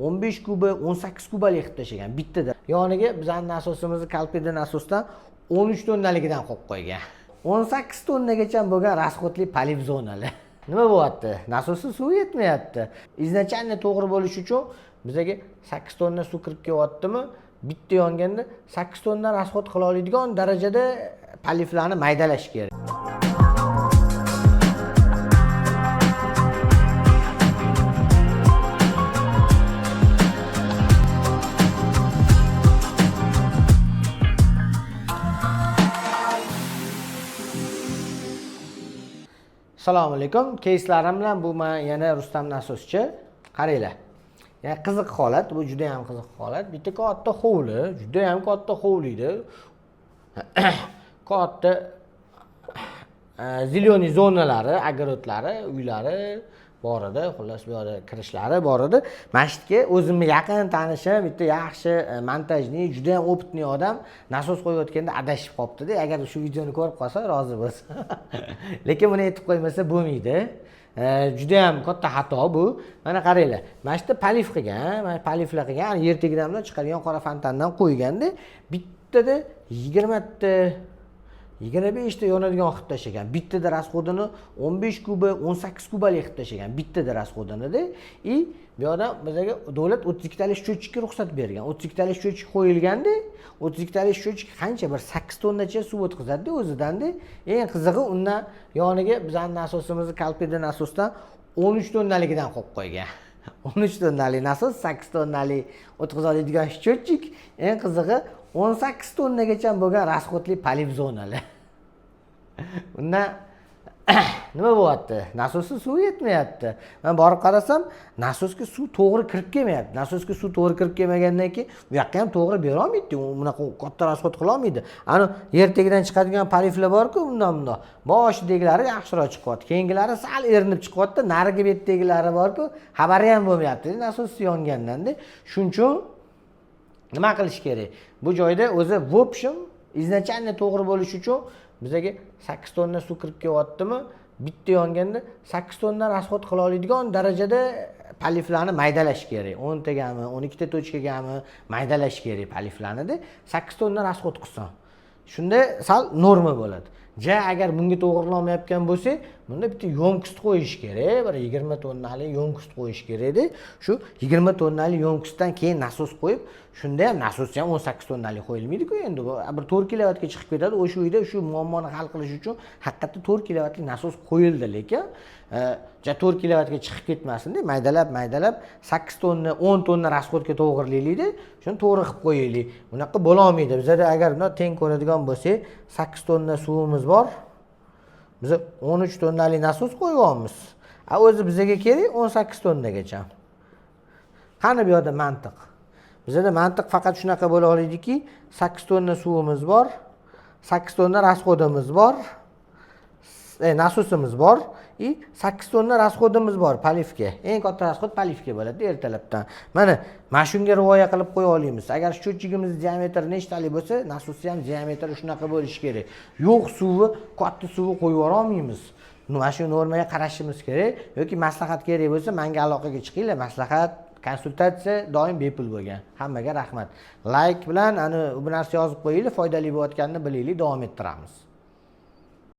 15 kuba, 18 kubalik qilib tashlagan bittada. Yoniga bizani nasosimizni Kalpida nasosdan 13 tonnaligidan qo'yib qo'ygan. 18 tonnagacha bo'lgan расходli poliv zonalar. Nima bo'lyapti? Nasosga suv yetmayapti. Изначально to'g'ri bo'lishi uchun bizaga 8 tonna suv kirib kelyaptimi? Bitta yonganda 8 tonna расход qila oladigan darajada polivlarni maydalash kerak. Assalomu alaykum. Keyslarim bilan bu men yana Rustam Nasoschi. Qaranglar. Ya'ni qiziq holat, bu juda ham qiziq holat. Bitta katta hovli, juda ham katta hovli edi. Katta зеленый zonalari, огородlari, uylari bor edi. Xullas, bu yoqda kirishlari bor edi. Mana shu yerga o'zimni yaqin tanishim, bitta yaxshi montajniy, juda ham опытный odam nasos qo'yayotganda adashib qolibdi-da. Agar shu videoni ko'rib qolsa, rozi bo'lsin. Lekin buni aytib qo'ymasa bo'lmaydi. Juda ham katta xato bu. Mana qaranglar. Mana shu yerda poliv qilgan, mana polivlar qilgan, yer tagidan bilan chiqadigan qora fontandan qo'yganda bittada 20 ta 25 ta yonadigan qilib tashlagan. Bittada расходini 15 kuba, 18 kubalik qilib tashlagan. Bittada расходini-da. И bu yoqda bizga davlat 32 talik счетчикka ruxsat bergan. 32 talik счетчик qo'yilganda, 32 talik счетчик qancha bir 8 tonnacha suv o'tkazadi o'zidanda. Eng qizig'i undan yoniga bizning nasosimizni Kalpida nasosdan 13 tonnaligidan qo'yib qo'ygan. 13 tonnalik nasos, 8 tonnalik o'tkaza oladigan счетчик. Eng qizig'i 18 tonnagacha bo'lgan расходli poliv zonalar. Undan nima bo'lyapti? Nasosga suv yetmayapti. Men borib qarasam, nasosga suv to'g'ri kirib kelmayapti. Nasosga suv to'g'ri kirib kelmagandan keyin bu yoqqa ham to'g'ri bera olmaydi. U bunaqa katta расход qila olmaydi. Ani yer tagidan chiqadigan polivlar bor-ku, bundan bundoq. Boshidagilari yaxshiroq chiqyapti. Keyingilari sal erinib chiqyapti. Narigi betdagilari bor-ku, xabari ham bo'lmayapti. Nasos yongandanda. Shuning uchun nima qilish kerak? Bu joyda o'zi в общем изначально to'g'ri bo'lishi uchun bizaga 8 tonna suv kirib kelyaptimi? Bitta yonganda 8 tonna расход qila oladigan darajada polivlarni maydalash kerak. 10 tagami, 12 ta tochkagami maydalash kerak polivlarni-da. 8 tonna расход qilsin. Shunda sal norma bo'ladi. Ja agar bunga to'g'rilanmayotgan bo'lsak, bunda bitta ёмкость qo'yish kerak, bir 20 tonnalik ёмкость qo'yish kerak-da. Shu 20 tonnalik ёмкостьdan keyin nasos qo'yib, shunda ham nasosni ham 18 tonnalik qo'yilmaydi-ku endi. Bu bir 4 kilovatga chiqib ketadi. O'sha uyda shu muammoni hal qilish uchun haqiqatda 4 kilovatli nasos qo'yildi, lekin ja 4 kilovatga chiqib ketmasin deb maydalab maydalab 8 tonna, 10 tonna расходga to'g'rilaylik-da, shuni to'g'ri qilib qo'yaylik. Bunaqa bo'la olmaydi. Bizada agar bunday teng ko'radigan bo'lsak, 8 tonna suvimiz bor. Biz 13 tonnalik nasos qo'yyapmiz. A o'zi bizga kerak 18 tonnagacha. Qani bu yoqda mantiq? Bizada mantiq faqat shunaqa bo'la oladiki, 8 tonna suvimiz bor, 8 tonna расходimiz bor, nasosimiz bor и 8 tonna расходimiz bor polivga. Eng katta расход polivga bo'ladi ertalabdan. Mana shunga rioya qilib qo'ya olamiz. Agar счетчикimiz diametri nechtalik bo'lsa, nasosni ham diametri shunaqa bo'lishi kerak. Yo'q suvi, katta suvi qo'yib yubora olmaymiz. Mana shu normaga qarashimiz kerak yoki maslahat kerak bo'lsa, menga aloqaga chiqinglar. Maslahat, konsultatsiya doim bepul bo'lgan. Hammaga rahmat. Like bilan ana bu narsa yozib qo'yinglar, foydali bo'layotganini bilaylik, davom ettiramiz.